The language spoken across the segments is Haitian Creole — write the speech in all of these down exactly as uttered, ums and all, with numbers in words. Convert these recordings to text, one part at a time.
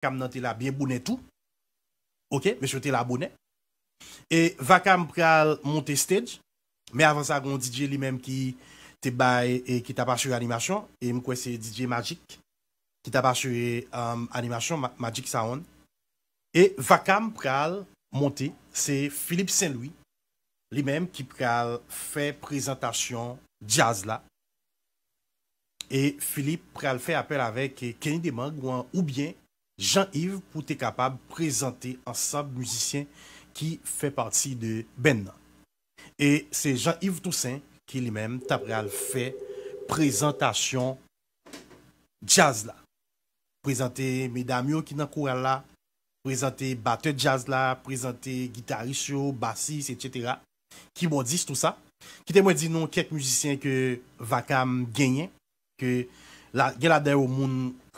Vakam nan te la byen bonè tou. Ok, mesye te la bonè. E Vakam pral monte stage. Men avan sa, gen yon D J li menm ki te bay e ki t ap asire animasyon. E m kwè se D J Magic ki t ap asire um, animasyon Ma- Magic Sound. E Vakam pral monte. Se Philippe Saint Louis li menm ki pral fè prezantasyon djaz la. E Philippe pral fè apèl avèk Kenny Demang oubyen Jean Yves pou te kapab prezante ansanm mizisyen ki fè pati de band nan. E se Jean Yves Toussaint ki li menm ta pral fè prezantasyon djaz la. Prezante medam yo ki nan koral la, prezante batè djaz la, prezante gitaris yo, basis, etsetera. Kibòdis, tou sa. Kite mwen di nou kèk mizisyen ke Vakam genyen, ke la, gen ladan yo moun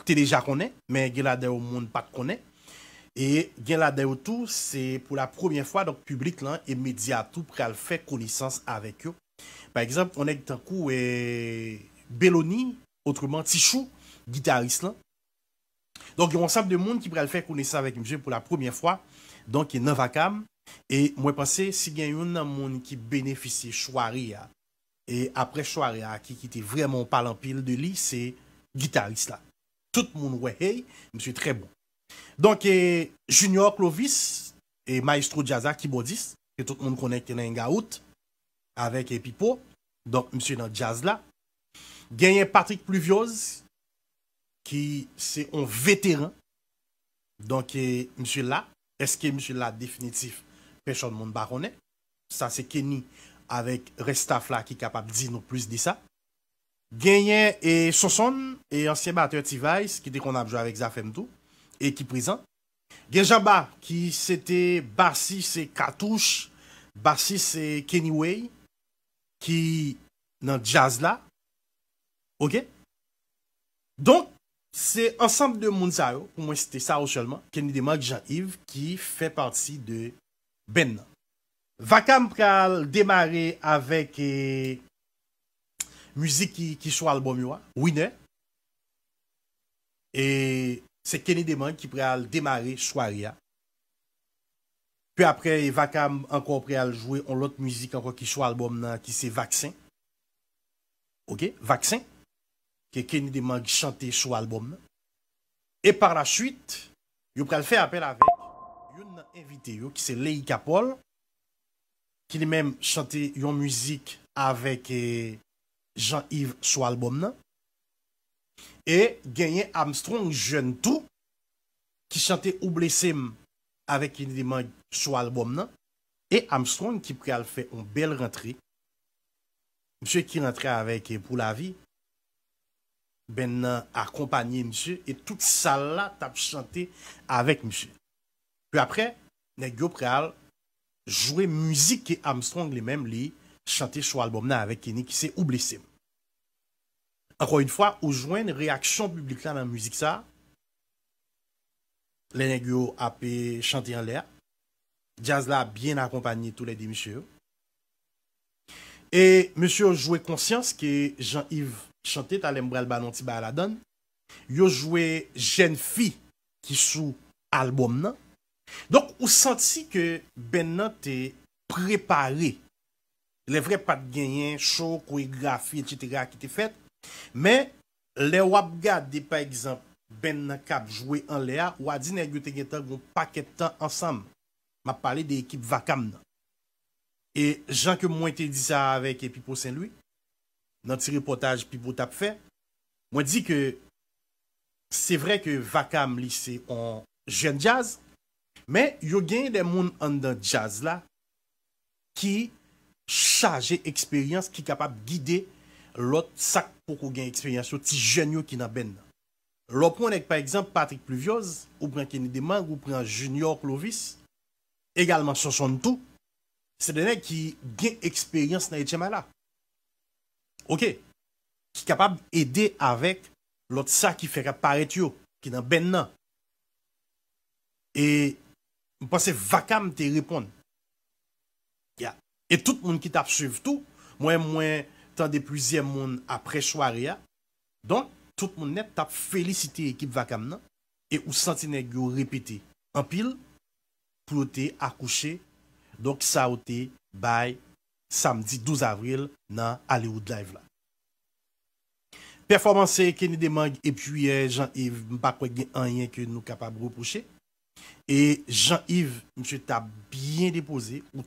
te deja konnen, men gen ladan yo moun pa t konnen. E gen ladan yo tou, se pou la premyè fwa, donk piblik lan e medya tou pral fè konesans avèk yo. Pa egzanp, yon nèg tankou eh, Belony, otreman Tichou, gitaris lan. Donk, gen yon ansanm de moun ki pral fè konesans avèk misye pou la premyè fwa, donk, nan Vakam. E mwen panse, si gen youn nan moun ki benefisye sware a, e apre sware a, ki, ki te vrèman pale anpil de li, se gitaris la. Tout moun wè, hey, misye trè bon. Donk, e, Junior Clovis, e mayestwo djaz la, kibòdis, ke tout moun konnen ki te nan Hangout, avèk e, Pipo. Donk, misye nan djaz la. Genyen Patrick Pluviose, ki se yon veteran. Donk, e, misye la. Èske misye la definitif? Pèsòn moun pa konnen. Sa se Kenny avèk rès staff la ki kapab di nou plis de sa. Genyen e Sonson, e ansyen batè T-Vice, ki te konn ap jwe avèk Zafèm tou, e ki prezan. Gen Janba, ki se te basis e Katouch, basis e Kenny Way, ki nan djaz la. Ok? Donk, se ansanm de moun sa yo, pou mwen site sa yo sèlman, Kenny Demang, Jean Yves, ki fè pati de band nan. Vakam pral demare avèk e, mizik ki, ki sou albòm yo a, Winner. E se Kenny Demang ki pral demare sware a. Pi apre, Vakam ankò pral jwe yon lòt mizik ankò ki sou albòm nan, ki se Vaksen. Ok, Vaksen, ke Kenny Demang chante sou albòm nan. E par la suite, yo pral fè apèl avèk youn nan envite yo, ki se Leïka Paul, ki li menm chante yon mizik avèk eh, Jean Yves sou albòm nan. E genyen Armstrong Jeune tou, ki chante Ou blese m avèk Kenny Demang sou albòm nan. E Armstrong ki pral fè yon bèl rantre. Misye ki rantre avèk eh, Pou Lavi. Band nan akonpanye misye e tout sal la t ap chante avèk misye. Pi apre, nèg yo pral jwe mizik ke Armstrong li menm li chante sou albòm nan avèk Kenny ki se Ou blese m. Ankò yon fwa, ou jwenn reyaksyon piblik la nan mizik sa. Lè nèg yo ap eh, chante anlè a. Djaz la byen akonpanye toulède mesye yo. E mesye yo jwe Konsyans ke Jean Yves chante, talè m pral ba nou ti bagay ladann. Yo jwe Jèn Fi ki sou albòm nan. Donk, ou santi ke band nan te prepare. Lè vrè pa t genyen cho, koregrafi, etsetera ki te fèt. Men, lè w ap gade, pa egzanp, band nan k ap jwe anlè a, w a di nèg yo te gentan gen yon pakèt tan ansanm. M ap pale de ekip Vakam nan. E jan ke mwen te di sa avèk Pipo Saint Louis, nan ti repòtaj Pipo t ap fè, mwen di ke se vre ke Vakam li se yon jèn djaz, men yo genyen de moun anndan djaz la ki chaje eksperyans, ki kapab gide lòt sa k poko gen eksperyans yo, ti jèn yo ki nan band nan. Lè w pran nèg, pa egzanp, Patrick Pluviose, ou pran Kenny Demang, ou pran Junior Clovis, egalman Sonson tou, se de nèg ki gen eksperyans nan H M I la. Ok? Ki kapab ede avèk lòt sa ki fèk ap parèt yo, ki nan band nan. E m panse Vakam te reponn. Ya. E tout moun ki t ap swiv tou, mwen, mwen tande plizyè moun apre sware a. Donk, tout moun nèt t ap felisite ekip Vakam nan. e ou santi nèg yo repete anpil pou yo te akouche. Donk, sa yo te bay samdi douz avril nan Hollywood Live la. Pèfòmans Kenny Demang epi, eh, Jean Yves, m pa kwè gen anyen ke nou kapab repwoche. E Jean Yves, misye t ap byen depoze. Ou,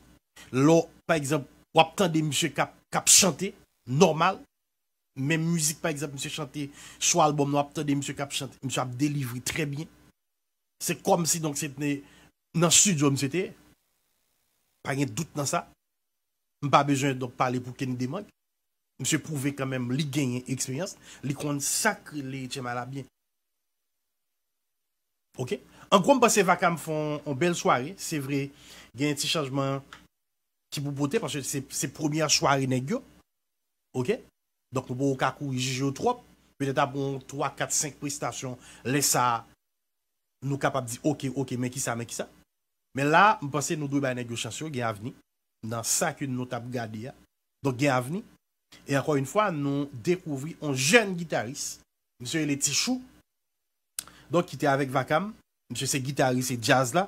lè w, pa egzanp, w ap tande misye k ap, k ap chante, nòmal. Menm mizik, pa egzanp, misye chante sou albòm nan, w ap tande misye k ap chante. Misye ap delivre trè byen. Se kòmsi, donk, se te nan estidyo misye te ye. Pa gen dout nan sa. M pa bezwen, donk, pale pou Kenny Demang. Misye pwouve kanmenm li genyen eksperyans, li konn sa k rele Tchema la byen. Oke? An gwo, m panse Vakam fè yon, yon bèl sware. Se vre, gen ti chanjman ki pou pote, paske se, se premyè sware nèg yo. Oke? Donk, nou poko ka kouri jije yo twòp. Petèt apre yon twa, kat, senk prestasyon, lè sa a, nou kapab di, oke, oke, men kisa, men kisa. Men la, m panse nou dwe bay nèg yo chans yo, gen avni. Nan sa ke nou t ap gade a. Donk, gen avni. E ankò yon fwa, nou dekouvri yon jèn gitaris. Misye rele Tichou. Donk, ki te avèk Vakam. Misye se gitaris e djaz la.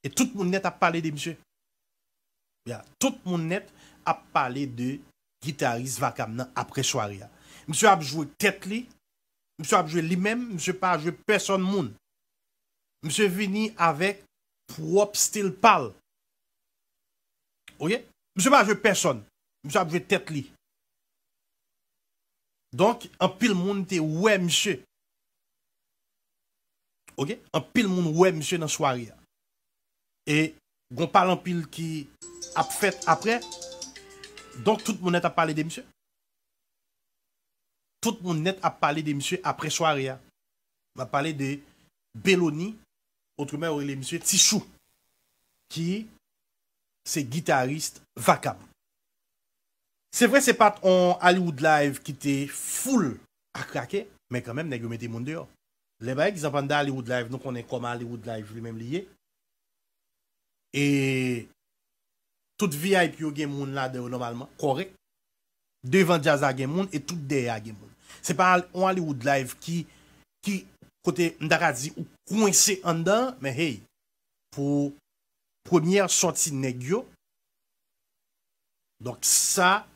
E tout moun nèt ap pale de misye. Ya, tout moun nèt ap pale de gitaris Vakam nan apre sware a. Misye ap jwe tèt li, misye ap jwe li menm, misye pa jwe pèsonn moun. Misye vini avèk pwòp stil pa l. Oke? Misye pa jwe pèsonn. Misye ap jwe tèt li. Donk, anpil moun te wè misye. Oke? Anpil moun wè misye nan sware a. E gon pale anpil ki ap fèt apre. Donk, tout moun nèt ap pale de misye. Tout moun nèt ap pale de misye apre sware a. M ap pale de Belony, otreman yo rele misye Tichou, ki se gitaris Vakam. Se vre, se pa t on Hollywood Live ki te full a krake, men kanmenm, nèg yo mete moun deyò. Lè, pa egzanp, anndan Hollywood Live, nou konnen kòman Hollywood Live li menm li ye. E tout V I P yo gen moun ladan yo nòmalman, kòrèk. Devan djaz la gen moun e tout dèyè a gen moun. Se pa on Hollywood Live ki, ki kote m ta ka di ou kwense anndan, men hey, pou premyè sòti nèg yo, donk sa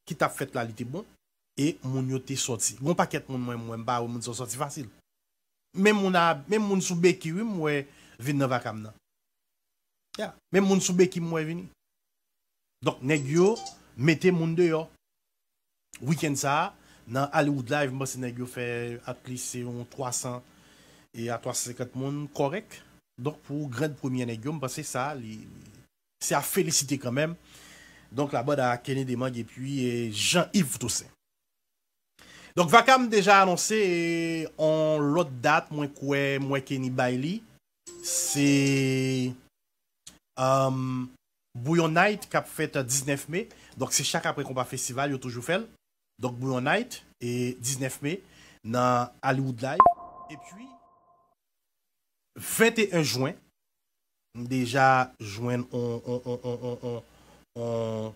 ki t ap fèt la, li te bon, e moun yo te sòti. Gon pakèt moun mwen, mwen m pa wè moun sa yo sòti fasil. Menm moun a, menm moun sou beki, wi, m wè vin nan Vakam nan. Ya, menm moun sou beki m wè vini. Donk, nèg yo mete moun deyò. Wikenn sa a, nan Hollywood Live, m panse nèg yo fè at least se yon twa san e a twa san senkant moun kòrèk. Donk, pou gran premyè nèg yo, m panse sa, li, li, se a felisite kanmenm. Donk, la banda Kenny Demang epi, eh, Jean Yves Toussaint. Donk, Vakam deja anonse, eh, on lòt dat, mwen kwè, mwen Kenny bay li. Se, um, Bouyon Night k ap fèt diznèf me. Donk, se chak apre Konpa Festival, yo toujou fè l. Donk, Bouyon Night, e diznèf me, nan Hollywood Live. Epi, venteyen jen, m deja jwenn on, on, on, on, on, on, on,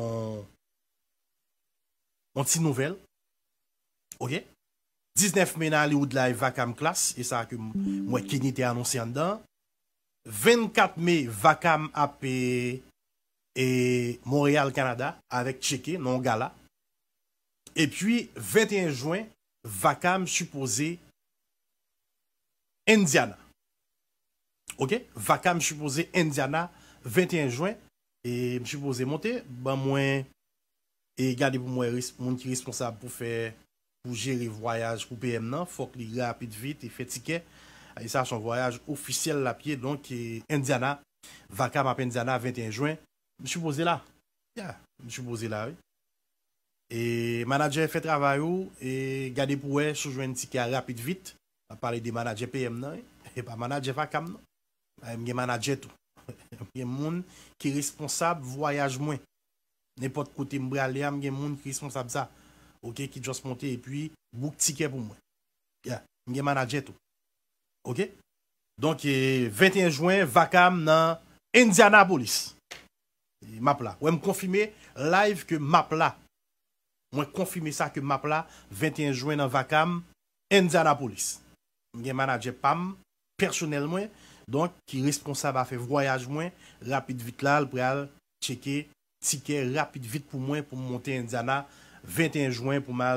on, on ti nouvèl. Oke? Diznèf me nan Hollywood Live, Vakam Class, e sa ke m, m wè Kenny te anonse anndan. Vennkat me, Vakam ap, e, e, Montréal, Canada, avèk Tcheke, nan yon gala. Epi, venteyen jen, Vakam sipoze Indiana. Oke? Vakam sipoze Indiana, venteyen jen, e m sipoze monte, ban mwen, e gade pou mwen res-, moun ki responsab pou fè, pou jere vwayaj pou P M nan, fòk li rapid vit e fè tikè. E sa se yon vwayaj ofisyèl l ap ye, donk, e, Indiana, Vakam ap Indiana, venteyen jen, m sipoze la. Ya, m sipoze la, wi. E manadjè fè travay ou, e gade pou wè si w jwenn tikè a rapid vit. M ap pale de manadjè P M nan, wi. E pa manadjè Vakam, non. E m gen manadjè tou. M gen moun ki responsab vwayaj mwen. Nenpòt kote m prale a, m gen moun ki responsab sa. Oke, ki just monte epi book tikè pou mwen. Ya, m gen manadjè tou. Oke? Donk, e, venteyen jen, Vakam nan Indianapolis. E, m ap la. Wè, m konfime live ke m ap la. Mwen konfime sa ke m ap la, venteyen jen nan Vakam, Indianapolis. M gen manadjè pa m, pèsonèl mwen, donk, ki responsab afè vwayaj mwen, rapid vit la, l pral tcheke tikè rapid vit pou mwen, pou m monte Indiana, venteyen jwen, pou m al